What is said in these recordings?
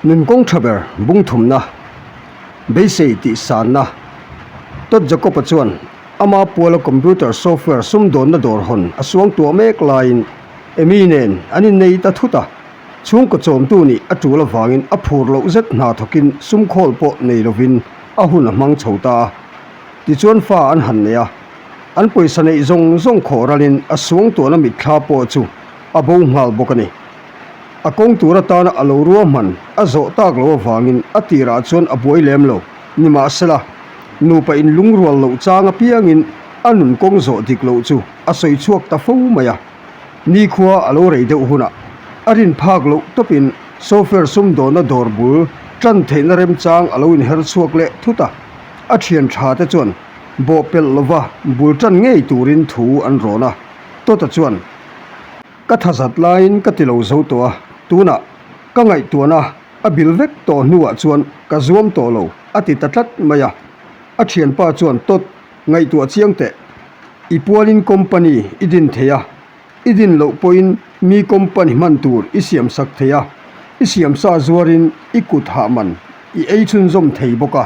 Nun kawng tha ber bung thumna, beisei tih sanna. Todd Jacob-a chuan ama puala computer software sumdawnna dawr hawn a suang tuah mek laiin Amy nen an innei ta thut a, chhungkaw chawmtu nih a tul avangin a phur loh zet hna thawkin sumkhawl pawh nei lovin a hun a hmang chho ta a. Tichuan fa an han nei a, an pawisa neih zawng zawng khawh ralin a suang tuahna mitthla pawh chu a bo nghal bawk a ni. A kawng tur atana a lo ruahman a zawh tak loh avangin a tirah chuan a buai lem lo. Nimahsela, nupa inlungrual loh chang apiangin a nun kawng zawh dik loh chu a sawi chhuak ta fo mai a. Nikhua a lo rei deuh hunah a rin phak loh tawpin software sumdawnna dawr bul tan theihna remchang a lo inher chhuak leh thut a. A thian tha te chuan bawhpelh lova bul tan ngei turin thu an rawn a. Tawta chuan. Ka tha zat laiin ka ti lo zo tawh a, tunah ka ngaihtuahna a bil vek tawh hnuah chuan ka zuam tawh lo a ti ta tlat mai a. A thianpa chuan Tawt, ngaihtuah chiang teh. I pualin company i din thei a, i din loh pawhin mi company hman tur i siam sak thei a, i siam sa zuarin i kut hah man i ei chhunzawm thei bawk a.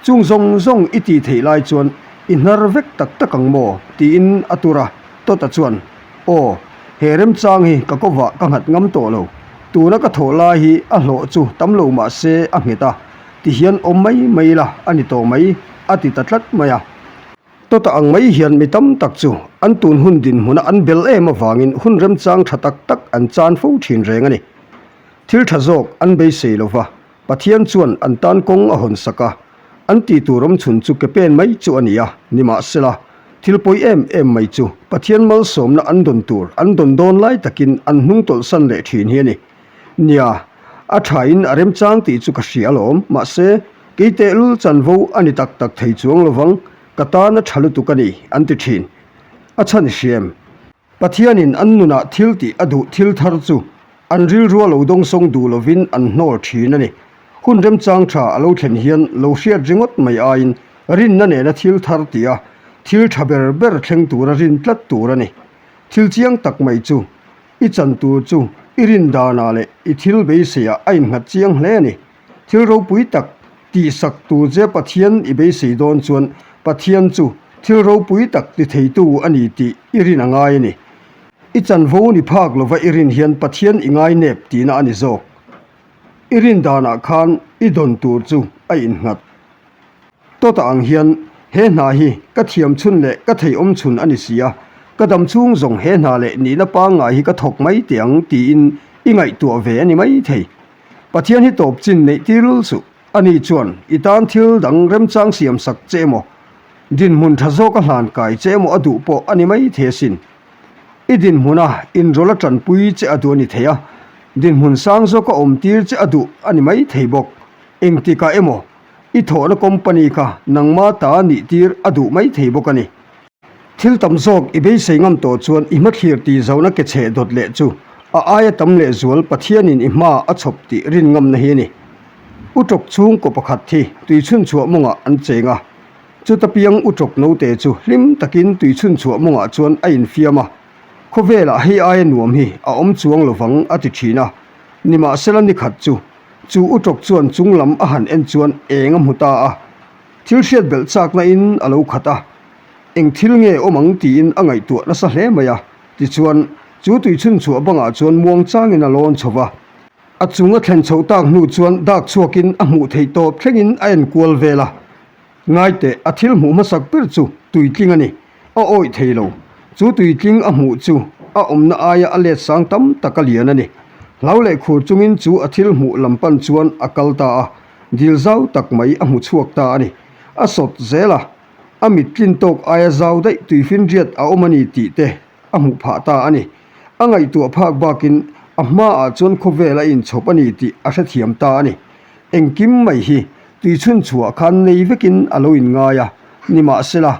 Chung zawng zawng i tih theih lai chuan i hnar vek tak tak ang maw? tiin a tur a, Tawta chuan Aw, he remchang hi ka kovah ka nghat ngam tawh lo. Tuna ka thawh lai hi a hlawh chu tam lo mah se a nghet a, tihian awm mai mai ila a ni tawh mai, a ti ta tlat mai a. Tawta ang mai hian mi tam tak chu an tun hun dinhmuna an bel em avangin hun remchang tha tak tak an chan fo thin reng a ni. Thil tha zawk an beisei lo va, Pathian chuan an tan kawng a hawn sak a, an tih tur awm chhun chu ke pen mai chu a ni a, nimahsela, thil pawi em em mai chu Pathian malsawmna an dawn tur an dawn dawn lai takin an hnung tawlhsan leh thin hi a ni. Nia, a thain a remchang tih chu ka hria alawm, mahse, kei tehlul chanvo a ni tak tak thei chuang lovang, ka tan a tha lutuk a ni, an ti thin. A chhan hriam. Pathianin an nunah thil tih a duh thil thar chu an rilrua lo dawngsawng duh lovin an hnawl thin a ni. Hun remchang tha a lo thlen hian lo hriat ringawt mai aiin rinna nena thil thar tih a, thil tha ber ber thleng tura rin tlat tur a ni. Thil chiang tak mai chu i chan tur chu i rin danah leh i thil beiseiah a innghat chiang hle a ni. Thil ropui tak tihsak tur che Pathian i beisei dawn chuan Pathian chu thil ropui tak ti theitu a ni tih i rin a ngai a ni. I chanvo ni phak lova i rin hian Pathian i ngai nep tihna a ni zawk. I rin danah khan i dawn tur chu a innghat. Tawta ang hian he hna hi ka thiam chhun leh ka thei awm chhun a ni si a, ka dam chhung zawng he hna leh nihna pangngai hi ka thawk mai teh ang tiin i ngaihtuah ve a ni mai thei. Pathian hi tawp chin neih tir lul suh. Ani chuan i tan thil dang remchang siam sak che emaw, dinhmun tha zawk a hlan kai che emaw a duh pawh a ni mai thei asin. I dinhmuna inrawlh a tanpui che a duh a ni thei a, dinhmun sang zawk a awm tir che a duh a ni mai thei bawk. Engtikah emaw i thawhna company kha nangma ta nih tir a duh mai thei bawk a ni. Thil tam zawk i beisei ngam tawh chuan i hmathlir tih zohna ke cheh dawt leh chu a aia tam leh zual Pathianin i hma a chhawp tih rin ngamna hi a ni. Utawk chhungkaw pakhat hi tui chhunchhuah mawngah an cheng a, chuta piang utawk note chu hlim takin tui chhunchhuah mawngah chuan a infiam a, khawvelah hei aia nuam hi a awm chuang lovang a ti thin a. Nimahsela nikhat chu chu utawk chuan chunglam a han en chuan eng a hmu ta a, thil hriat belh chakna in a lo khat a. Eng thil nge awm ang tiin a ngaihtuah nasa hle mai a, tichuan chu tui chhunchhuah bangah chuan muang changin a lawn chho va. A chung a thlen chhoh tak hnu chuan dak chhuakin a hmuh theih tawp thlengin a en kual vel a. Ngaiteh, a thil hmuh hmasak ber chu tuitling a ni. A awih thei lo. Chu tuitling a hmuh chu a awmna aia a let sang tam tak a lian a ni. Hlau leh khur chungin chu a thil hmuh lam pan chuan a kal ta a, dil zau tak mai a hmu chhuak ta a ni. A sawt zel a. A mit tlin tawk aia zau daih tuifinriat a awm a ni tih te a hmuh phah ta a ni. A ngaihtuah phak bakin a hmaah chuan khawvel a inchhawp a ni tih a hrethiam ta a ni. Engkim mai hi tui chhunchhuah khan nei vekin a lo inngai a, nimahsela,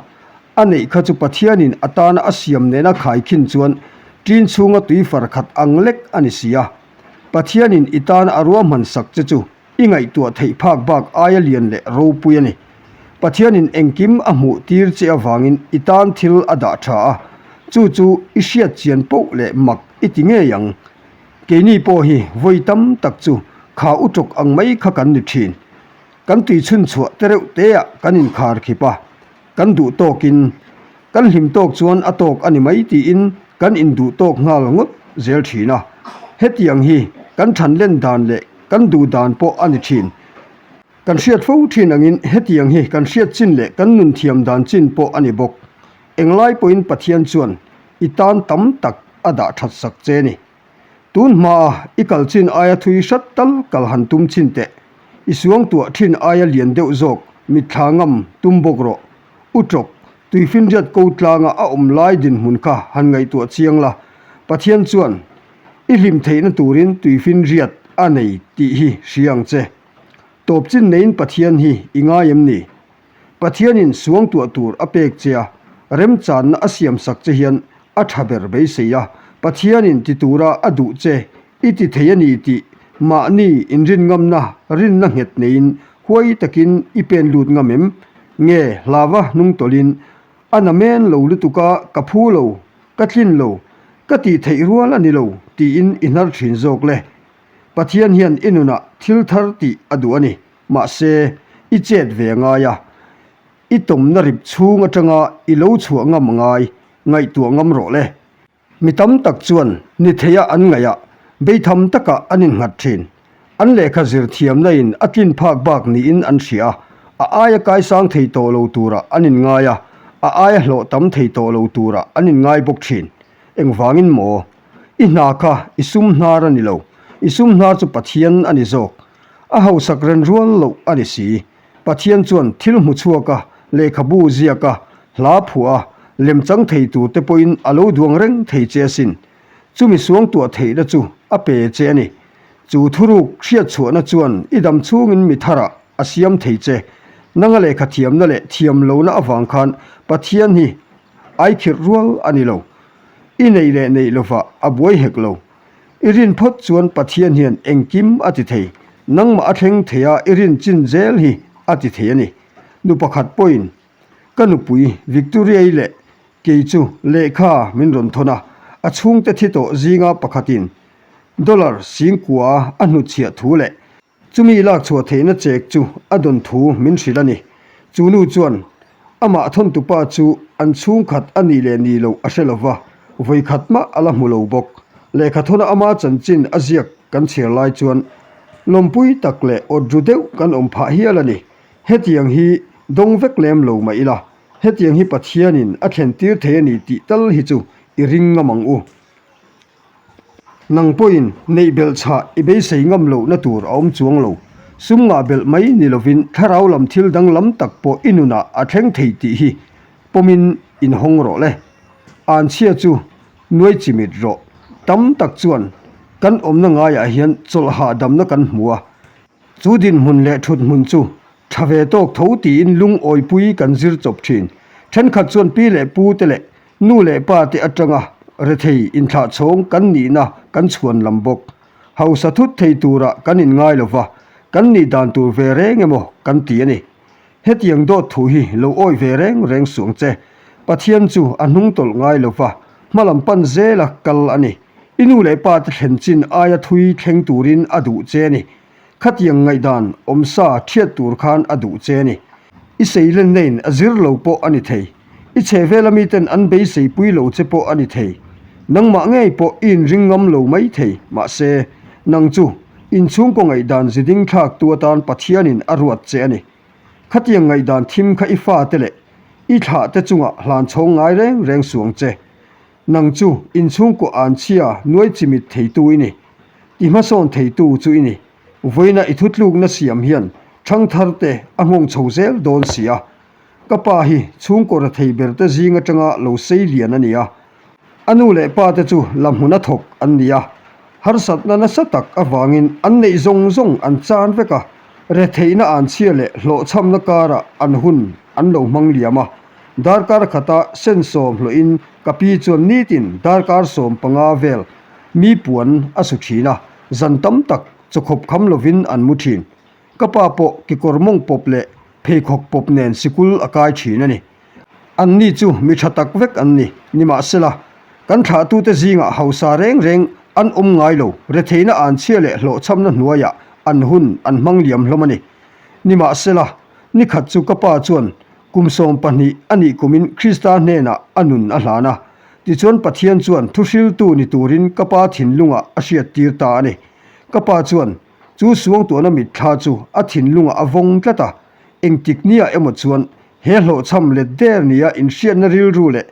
a neih kha chu Pathianin a tana a siam nena khaikhin chuan ṭin chhunga tui far khat ang lek a ni si a. Pathianin i tana a ruahman sak che chu I ngaihtuah theih phak bak aia lian leh ropui a ni. Pathianin engkim a hmuh tir che avangin i tan thil a dah tha a, chu chu i hriat chian poh leh mak i ti ngei ang. Keini pawh hi vawi tam tak chu. Kha utawk ang mai kha kan ni thin. Kan tui chhun chhuah te reuh teah kan inkhar khip a, kan duh tawkin kan hlim tawk chuan a tawk a ni mai tiin kan induh tawk nghal ngawt zel thin a. Hetiang hi kan than len dan leh kan duh dan pawh a ni thin. Kan hriat fo thin angin hetiang hi kan hriat chin leh kan nun thiam dan chin pawh a ni bawk. Englai pawhin Pathian chuan i tan tam tak a dah that sak che ni. Tun hmaa i kal chin aia thui hrat tal kal han tum chin teh. I suangtuah thin aia lian deuh zawk mitthla ngam tum bawk rawh. U Tawk, tuifinriat ko tlanga a awm lai dinhmun kha han ngaihtuah chiang la. Pathian chuan i hlim theihna turin tuifinriat a nei tih hi hria ang che. Tawp chin neiin Pathian hi i ngai em ni? Pathianin suangtuah tur a pek che a, remchanna a siamsak che hian a tha ber beisei a, Pathianin ti tura a duh che i ti thei a ni tih mahni inrin ngamna rinna nghet neiin huai takin i pen lut ngam em? Nge hlava hnungtawlhin a na men lo lutuk a, ka phu lo, ka tlin lo, ka tih theih rual a ni lo tiin i hnar thin zawk le? Pathian hian i nunah thil thar tih a duh a ni. Mahse, i chet ve a ngai a, i tawmna rip chhung atanga i lo chhuah ngam a ngai, ngaihtuah ngam rawh le. Mi tam tak chuan ni theia an ngaih a, beitham takah an innghat thin. An lehkha zir thiamna in a tlin phak bak niin an hria a, a aia kaisang thei tawh lo turah an inngai a, a aia hlawh tam thei tawh lo turah an inngai bawk thin. Engvangin maw? I hna kha i sum hnar a ni lo, i sum hnar chu Pathian a ni zawk. A hausak ren rual loh a ni si. Pathian chuan thil hmu chhuak a, lehkhabu ziak a, hla phuah a, lemchang thei tur te pawhin a lo duang reng thei che asin. Chumi suangtuah theihna chu a pe che a ni. Chu thuruk hriatchhuahna chuan i dam chhungin mi tharah a siam thei che. Nanga lehkha thiamna leh thiam lohna avang khan Pathian hi ai khirh rual a ni lo. I neih leh neih lovah a buai hek lo. I rin phawt chuan Pathian hian engkim a ti thei, nangmah a thleng thei a i rin chin zel hi a ti thei a ni. Nu pakhat pawhin, Ka nupui Victoria-i leh kei chu lehkha min rawn thawn a, a chhungte thi tawh zinga pakhatin dollar singkua a hnutchhiah thu leh Chumi lak chhuah theihna chek chu a dawn thu min hrilh a ni. Chu nu chuan amah thawntupa chu an chhungkhat a nih leh nih loh a hre lo va, vawi khat mah a la hmu lo bawk. Lehkha thawna ama chanchin a ziak kan chhiar lai chuan lawmpui tak leh awt ru deuh kan awm phah hial a ni. Hetiang hi dawng vek lem lo mah ila, hetiang hi Pathianin a thlen tir thei a ni tih tal hi chu i ring ngam ang u. Nang pawhin neih belh chhah i beisei ngam lohna tur a awm chuang lo. Sum ngah belh mai ni lovin thlarau lam thil danglam tak pawh i nunah a thleng thei tih hi pawmin inhawng rawh le. Anchhia chu nuai chimit rawh. Tam tak chuan kan awmna ngaiah hian chawlh hahdamna kan hmu a. Chu dinhmun leh thuthmun chu tha ve tawk tho tiin lungawipui kan zir chawp thin. Thenkhat chuan pi leh pu te leh Nu leh pa te atanga rethei inthlah chhawng kan nihna kan chhuan lam bawk. Hausa thut thei turah kan inngai lo va, kan nih dan tur ve reng emaw kan ti a ni. Hetiang dawt thu hi lo awi ve reng reng suh ang che. Pathian chu a hnung tawlh ngai lo va, hmalam pan zela kal a ni. I nu leh pa te thlen chin aia thui thleng turin a duh che a ni. Khatiang ngaihdan awmsa thiat tur khan a duh che a ni. I seilenna in a zir lo pawh a ni thei. I chhehvela miten an beiseipui lo che pawh a ni thei. Nangmah ngei pawh i inring ngam lo mai thei. Mahse, nang chu inchhungkaw ngaihdan ziding thlaktu atan Pathianin a ruat che a ni. Khatiang ngaihdan thim kha i fate leh i thlahte chungah hlan chhawng ngai reng reng suang che. Nang chu inchhungkaw anchhia nuai chimit theitu i ni. Ti hmasawn theitu chu i ni. Vawiina i thutlukna siam hian ṭhangthar te a nghawng chho zel dawn si a. Ka pa hi chhungkaw rethei ber te zing aṭanga lo sei lian a ni a. A nu leh pa te chu la hmuna thawk an ni a. Harsatna nasa tak avangin an neih zawng zawng an chan vek a, retheihna anchhia leh hlawhchhamna karah an hun an lo hmang liam a. Darkar khata sensawm hlawhin ka pi chuan nitin darkar 15 vel mi puan a su thin a, zan tam tak chawkhawp kham lovin an mu thin. Ka pa pawh kekawr mawng pawp leh pheikhawk pawp nen sikul a kai thin a ni. Anni chu mi tha tak vek an ni. Nimahsela, kan thlahtute zingah hausa reng reng an awm ngai lo, retheihna anchhia leh hlawhchhamna hnuaiah. an hun an hmang liam hlawm a ni. Nimahsela, ni khat chu ka pa chuan kum 12 a nih kumin Krista hnenah a nun a hlan a. Tichuan Pathian chuan thuhriltu ni turin ka pa thinlungah a hriattir ta a ni. Ka pa chuan chu suangtuahna mitthla chu a thinlungah a vawng tlat a, engtik niah emaw chuan he hlawhchham let der nia inhriatna rilru leh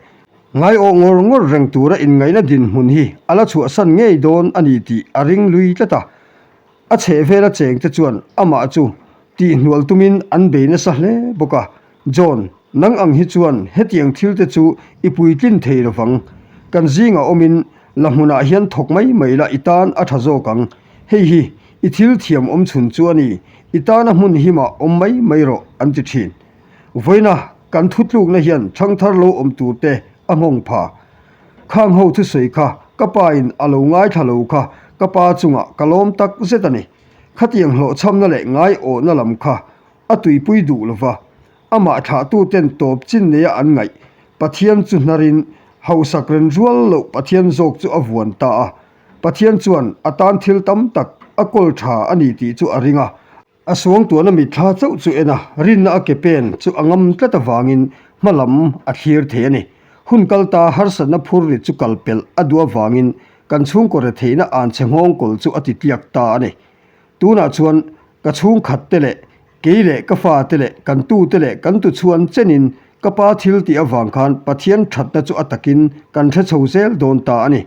Ngaiawh ngawr ngawr reng tura inngaihna dinhmun hi a la chhuahsan ngei dawn a ni tih a ring lui tlat a. A chhehvela chengte chuan amah chu tihhnual tumin an bei nasa hle bawk a, John, nang ang hi chuan hetiang thilte chu i puitlin thei lovang. Kan zingah awmin la hmunah hian thawk mai mai la i tan a tha zawk ang. Hei hi i thil thiam awm chhun chu a ni, i tana hmun himah awm mai mai rawh an ti thin. Vawiina kan thutlukna hian ṭhangthar lo awm tur te a nghawng pha. Khang ho thusawi kha ka pa in a lo ngaithla lo kha ka pa chungah ka lawm tak zet a ni. Khatiang hlawhchhamna leh ngaiawhna lam kha a tuipui duh lova, amah thlahtu ten tawp chin neia an ngaih Pathian chu hnarin hausak ren rual loh Pathian zawk chu a vuan ta a. Pathian chuan a tan thil tam tak a kawl ṭha a ni tih chu a ring a. A suangtuahna mitthla chauh chu en a, rinna a ke pen chu a ngam tlat avangin hma lam a thlir thei a ni. Hun kal ta harsatna phur rit chu kal pelh a duh avangin kan chhungkaw retheihna an chhe nghawngkawl chu a ti tliak ta a ni. Tunah chuan ka chhungkhat te leh kei leh ka fa te leh kan tu te leh kan tuchhuan chenin ka pa thil tih avang khan Pathian thatna chu a takin kan hre chho zel dawn ta a ni.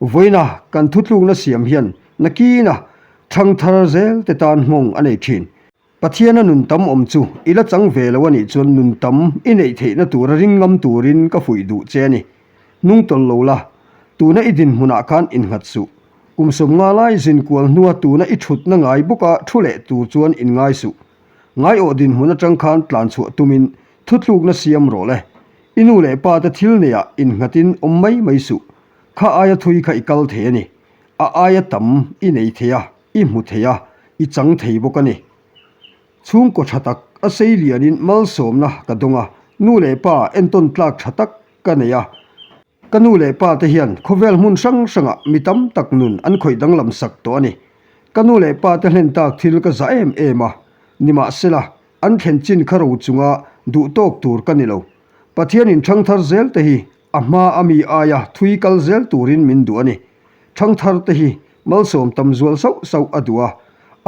Vawiina kan thutlukna siam hian nakina Thangthar zel te tan nghawng a nei thin. Pathiana nun tam awm chu i la chang ve lo a nih chuan nun tam i neih theihna tura ring ngam turin ka fuih duh che a ni. Nung tawlh lo la, tuna i dinhmunah khan innghat suh. Kum 50 lai zin kual hnua tuna i thutna ngai bawka thu leh tur chuan inngai suh. Ngaiawh dinhmun atang khan tlan chhuah tumin thutlukna siam rawh le. I nu leh pa te thil neiah innghatin awm mai mai suh. Kha aia thui kha i kal thei a ni. A aia tam i nei thei a, i hmu thei a, i chang thei bawk a ni. Chhungkaw tha tak a sei lianin malsawmna ka dawng a, nu leh pa entawn tlak tha tak ka nei a. Ka nu leh pa te hian khawvel hmun hrang hrangah mi tam tak nun an khawih danglam sak tawh a ni. Ka nu leh pa te hlen tak thil ka za em em a, nimahsela an thlen chin kha ro chunga duh tawk tur ka ni lo. Pathianin ṭhangthar zel te hi A hma a mi aia thui kal zel turin min duh a ni. Ṭhangthar te hi malsawm tam zual sauh sauh a duh a,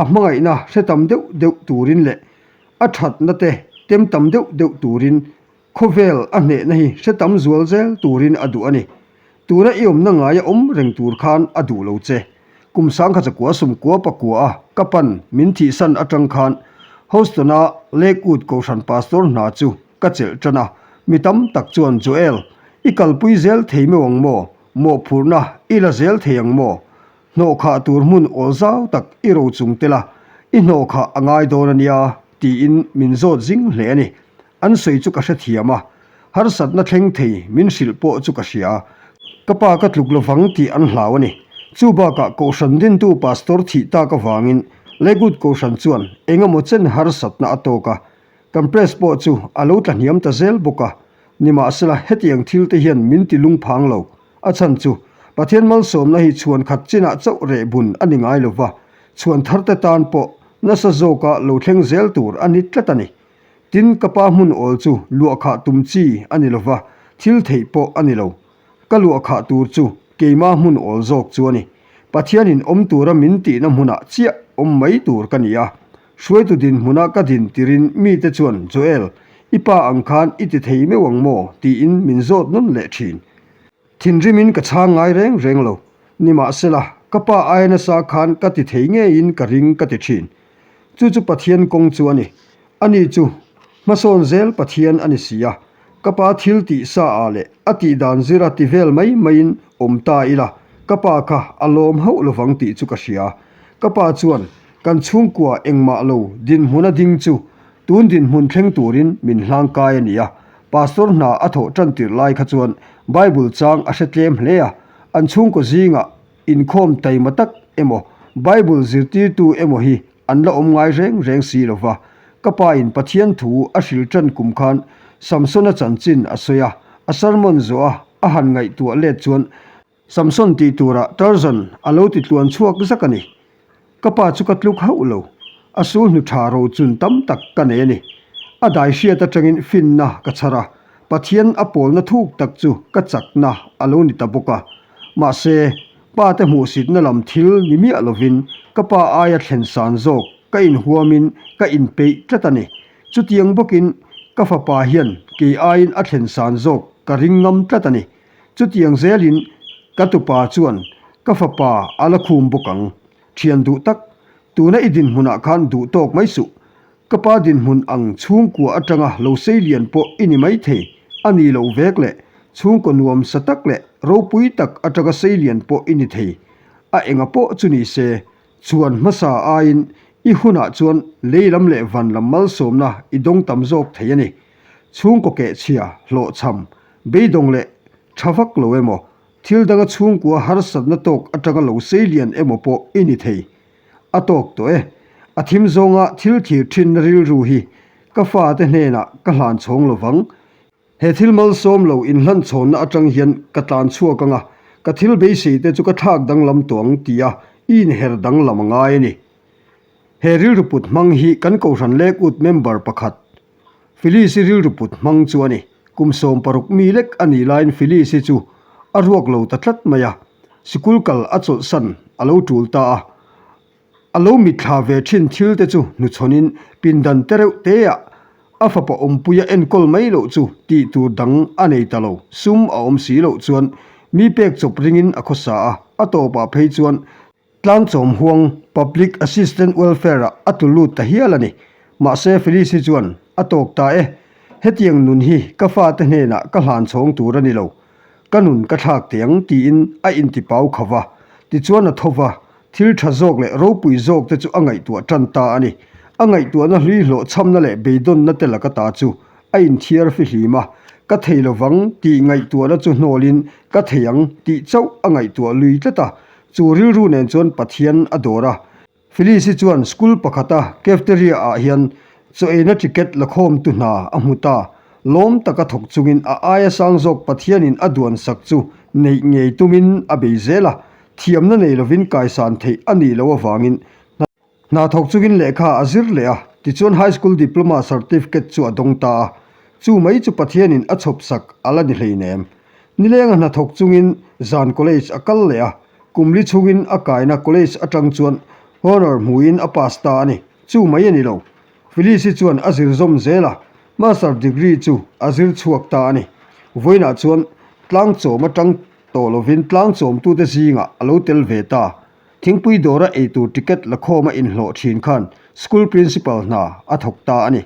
a hmangaihna hre tam deuh deuh turin leh a ṭhatna te tem tam deuh deuh turin khawvel a hnehna hi hre tam zual zel turin a duh a ni. Tuna i awmna ngaia awm reng tur khan a duh lo che. Kum sangkha chakua sumkua pakua a ka pan min thihsan aṭang khan Houston-a Lakewood Kohhran Pastor hna chu Ka chelh tan a, mi tam tak chuan Joel, i kalpui zel thei meuh ang maw? Mawhphurhna i la zel thei ang maw? Hnawhkhah tur hmun awl zau tak i ro chung tel a, i hnawhkhah a ngai dawn a nia, tiin min zawt zing hle a ni. An sawi chu ka hrethiam a, harsatna thleng thei min hrilh pawh chu ka hria. Ka pa ka tluk lovang tih an hlau a ni. Chu bakah Kohhran dintu Pastor thih tak avangin Lakewood Kohhran chuan eng emaw chen harsatna a tawk a, Kan press pawh chu a lo tla hniam ta zel bawk a, nimahsela hetiang thil te hian min ti lungphang lo. A chhan chu, Pathian malsawmna hi chhuan khat chinah chauh reh bun a ni ngai lo va, chhuan thar te tan pawh nasa zawka lo thleng zel tur a ni tlat a ni. Tin, ka pa hmun awl chu luahkhah tum chi a ni lo va, thil theih pawh a ni lo. Ka luahkhah tur chu keima hmun awl zawk chu a ni. Pathianin awm tura min tihna hmunah chiah awm mai tur ka ni a. Hruaitu dinhmuna ka din tirin mite chuan, Joel, i pa ang khan i ti thei meuh ang maw? tiin min zawt nawn leh thin. Thinrimin ka chhang ngai reng reng lo. Nimahsela, ka pa aia nasa khan ka ti thei ngeiin ka ring ka ti thin. Chu chu Pathian kawng chu a ni. Ani chu hmasawn zel Pathian a ni si a, ka pa thil tih sa ah leh a tih dan zira ti vel mai maiin awm ta ila, ka pa kha a lawm hauh lovang tih chu ka hria. Ka pa chuan kan chhungkua engmah lo dinhmuna ding chu tun dinhmun thleng turin min hlang kai a ni a, Pastor hna a thawh tan tirh lai kha chuan Bible chang a hre tlem hle a, an chhungkaw zingah inkhawm taima tak emaw Bible zirtirtu emaw hi an la awm ngai reng reng si lo va. Ka pa in Pathian thu a hril tan kum khan Samsona chanchin a sawi a, a sermon zawh a a han ngaihtuah let chuan Samson tih turah Tarzan a lo ti tluan chhuak zak a ni. Ka pa chu ka tluk hauh lo. A sul hnu tha ro chun tam tak ka nei a ni. A dai hriat atangin finna ka chhar a, Pathian a pawlna thuk tak chu ka chakna a lo ni ta bawk a. Mahse, pa te hmuhsitna lam thil ni miah lovin ka pa aia thlen san zawk ka inhuamin ka inpeih tlat a ni. Chutiang bawkin ka fapa hian kei aiin a thlen san zawk ka ring ngam tlat a ni. Chutiang zelin ka tupa chuan ka fapa a la khum bawk ang. Thian duh tak, tuna i dinhmunah khan duh tawk mai suh. Ka pa dinhmun ang chhungkua atanga lo sei lian pawh i ni mai thei a ni lo vek leh chhungkaw nuam sa tak leh ropui tak atanga sei lian pawh i ni thei. A enga pawh chu ni se, chhuan hmasa aiin i hunah chuan lei lam leh van lam malsawmna i dawng tam zawk thei a ni. Chhungkaw kehchhia, hlawhchham, beidawng leh tha vak lo emaw, thil danga chhungkua harsatna tawk atanga lo sei lian emaw pawh i ni thei. A tawk tawh e. A thim zawnga thil thir thinna rilru hi ka fate hnenah ka hlan chhawng lo vang. He thil malsawm lo inhlanchhawnna atang hian ka tlan chhuak anga, ka thil beisei te chu ka thlak danglam tawh ang tia i inher danglam a ngai a ni. He rilru put hmang hi kan Kohhran Lekut member pakhat Phyllis-i rilru put hmang chu a ni. Kum 16 mi lek a nih laiin Phyllis-i chu a ruak lo ta tlat mai a, sikul kal a chawlhsan a lo tul ta a. A lo mitthla ve thin thil te chu hnuchhawnin pindan te reuh teah a fapa awmpuia enkawl mai loh chu tih tur dang a nei ta lo. Sum a awm si loh chuan mi pek chawp ringin a khawsa a, a tawpah phei chuan Tlangchawm huang Public Assistant Welfare ah a tlu lut ta hial a ni. Mahse Felice hi chuan a tawk ta e. Hetiang nun hi ka fate hnenah ka hlan chhawng tur a ni lo. Ka nun ka thlak teh ang tiin a intipau kho va. Tichuan a tho va, thil tha zawk leh ropui zawk te chu a ngaihtuah tan ta a ni. A ngaihtuahna hlui hlawh chhamna leh beidawnna te laka ta chu a inthiar fihlim a, ka thei lovang tih ngaihtuahna chu hnawlin ka thei ang tih chauh a ngaihtuah lui tlat a. Chu rilru nen chuan Pathian a dawr a. Phyllis-i chuan school pakhata cafeteria ah hian chaw eina ticket la khawmtu hna a hmu ta. Lawm taka thawk chungin a aia sang zawk Pathianin a duan sak chu neih ngei tumin a bei zel a. Thiamna nei lovin kaisan theih a nih loh avangin hna Hna thawk chungin lehkha a zir leh a, tichuan High School Diploma Certificate chu a dawng ta a. Chu mai chu Pathianin a chhawp sak a la ni hleinem. Nilenga hna thawk chungin zan college a kal leh a, kum li chhungin a kaina college atang chuan Honour hmuin a pass ta a ni. Chu mai a ni lo. Phyllis-i chuan a zir zawm zel a, Master Degree chu a zir chhuak ta a ni. Vawiinah chuan tlangchawm atang tawh lovin tlangchawmtute zingah a lo tel ve ta. Thingpui dawra eitur ticket la khawm a inhlawh thin khan school principal hna a thawk ta a ni.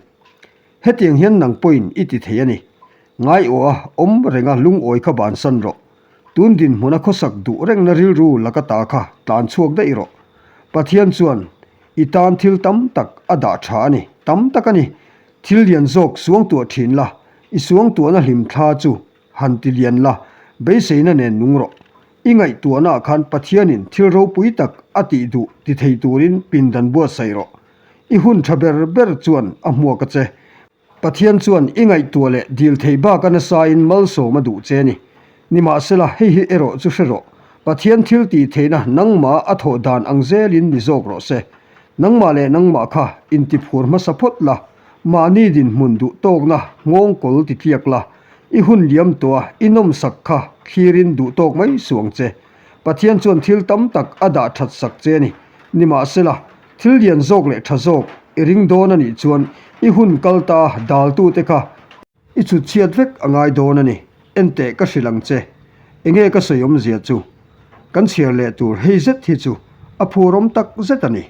Hetiang hian nang pawhin i ti thei a ni. Ngaiawh a awm renga lungawi kha bansan rawh. Tun dinhmuna khawsak duh rengna rilru laka ta kha tlan chhuak daih rawh. Pathian chuan i tan thil tam tak a dah tha a ni. Tam tak a ni. Thil lian zawk suangtuah thin la, i suangtuahna hlimthla chu han ti lian la, beiseina nen nung rawh. I ngaihtuahnaah khan Pathianin thil ropui tak a tih duh ti thei turin pindan buatsaih rawh. I hun tha ber ber chuan a hmuak a che. Pathian chuan i ngaihtuah leh dil thei baka nasain malsawm a duh che ni. Nimahsela, hei hi erawh chu hre rawh, Pathian thil tih theihna nangmah a thawh dan ang zelin ni zawk rawh se. Nangmah leh nangmah kha intiphur hmasa phawt la, mahni dinhmun duh tawkna nghawngkawl ti tliak la, I hun liam tawh a, i nawmsak kha thlirin duh tawk mai suang che. Pathian chuan thil tam tak a dah that sak che a ni. Nimahsela, thil lian zawk leh tha zawk i ring dawn a nih chuan i hun kal ta daltute kha i chhut chhiat vek a ngai dawn a ni. Enteh ka hrilh ang che. Enge ka sawi awmzia chu? Kan chhiar leh tur hei zet hi chu a phurawm tak zet a ni.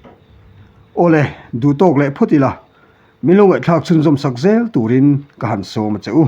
Awle, duh tawk leh phawt ila, Min lo ngaihthlak chhunzawm sak zel turin ka han sawm a che u.